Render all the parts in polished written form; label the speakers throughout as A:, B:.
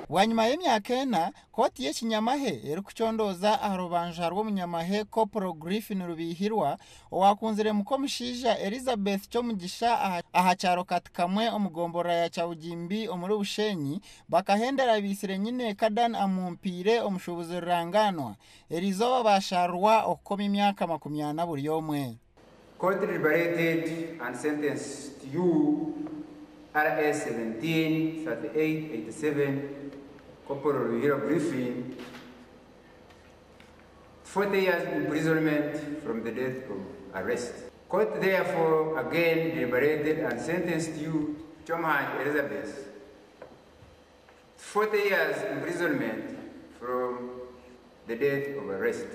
A: Bwanyima y'emyaka ena, kooti y'ekinyamahe erikucondooza aha rubanja rw'omunyamahe Corporal Griffin Rubihirwa owakunzire muk'omushaija Elizabeth Kyomugisha aha kyaro Katikamwe omu gomborora ya Kyabugimbi omuri Bushenyi bakahendera baitsire nyineeka Dan Amumpiire omushuubuzi rurangaanwa. Eriizooba baasharwa okukoma emyaka 40 buri omwe.
B: Court deliberated and sentenced you RS 17 38 87 Corporal Rubihirwa Griffin 40 years imprisonment from the date of arrest. Court therefore again deliberated and sentenced you Kyomuhangi Elizabeth 40 years imprisonment from the date of arrest.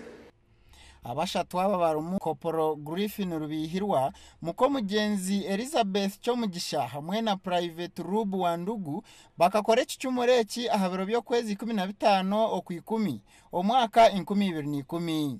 A: Abashatu aba barimu Corporal Griffin Rubihirwa, muk'omugyenzi Elizabeth Kyomugisha hamwe na Private Rub Wandugu bakakora ekicumuro eki aha biro by'okwezi 15 Okwikumi omwaka 2010.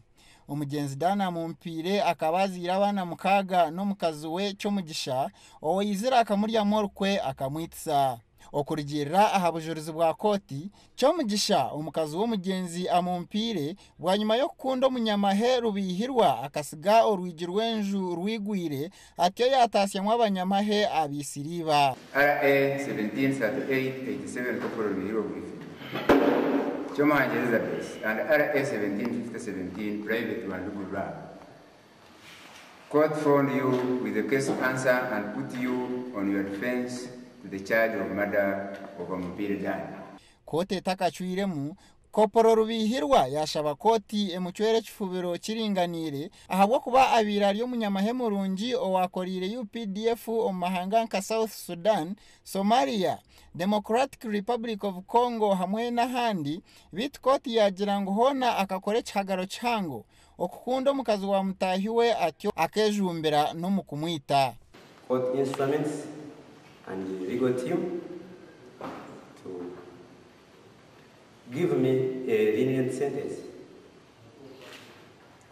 A: Omugyenzi Dan Amumpiire akaba azaire abaana 6 n'omukazi we Kyomugisha owaizire akamuryamu orukwe akamwitisa. Okurugiirira aha bujurizi bwa kooti, Kyomugisha omukazi w'omugyenzi Amumpiire bwanyima y'okukunda omunyamahe Rubihirwa akasiga orwigi rw'enju rwigwire atyo yataasyamu abanyamahe abaitsire iba.
B: RA 17 38 87 Corporal Rubihirwa Griffin Kyomuhangi Elizabeth and RA 17 50 17 Private Wandugu Rab. Court found you with the case answer and put you on your defense to the charge of murder of Amumpiire Dan.
A: Kooti etakacwiremu, Koporo Rubihirwa yashaba kooti emucwere ekifubiro kiringaniire ahabw'okuba abaire ari omunyamahe murungi owakoriire UPDF omu mahanga nka South Sudan, Somalia, Democratic Republic of Congo hamwe n'ahandi, beitu kooti yagira ngu hoona akakora ekihagaro kihango okukunda omukazi wa mutaahi we atyo akejumbira n'omu kumwita.
C: Court instruments and the legal team to give me a lenient sentence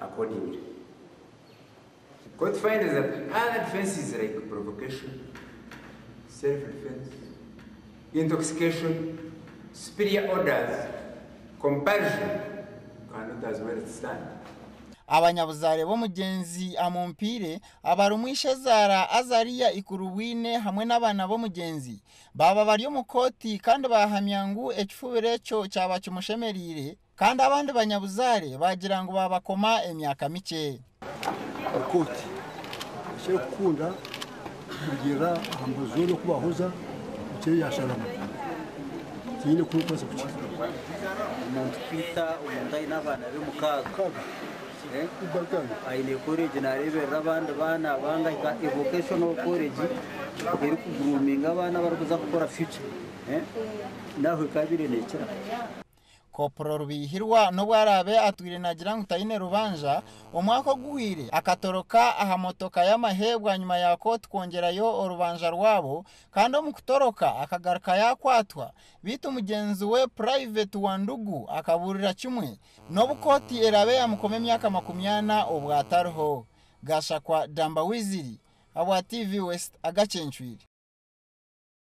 C: accordingly.
B: Court finds that other defenses like provocation, self-defense, intoxication, superior orders, compulsion cannot as well stand.
A: Abanyabuzaare b'omugyenzi Amumpiire abarimu Ishezaara Azaria Ikurubwine hamwe n'abaana b'omugyenzi baba bari omu kooti kandi bahamya ngu ekifubiro ekyo kyaba kimushemereire kandi abandi banyabuzaare bagira ngu babakoma emyaka mikye.
D: Kooti ekirikukunda kurugiirira aha mubazi n'okubahuza ekyo yasharamu tiine kubaasa kukira.
E: Omuntu kwita omuntu aine abaana be 6, aine college nareeberera abandi baana bangahika vocational college erikugroominga abaana abarikuza kukora future, naho ekabire nekira.
A: Koporo Rubihirwa n'obu araabe atwire nagira ngu taine rubanja, omwaka oguhwire akatoroka aha motoka y'amahe bwanyima ya kooti kwongyerayo orubanja rwabo, kandi omu kutoroka akagaruka yakwatwa, beitu mugyenzi we Private Wandugu akaburira kimwe n'obu kooti eraabe yamukoma emyaka 40 obwatariho. Gashakwa Damba Wiziri, Abwa TV West, Agacencwire.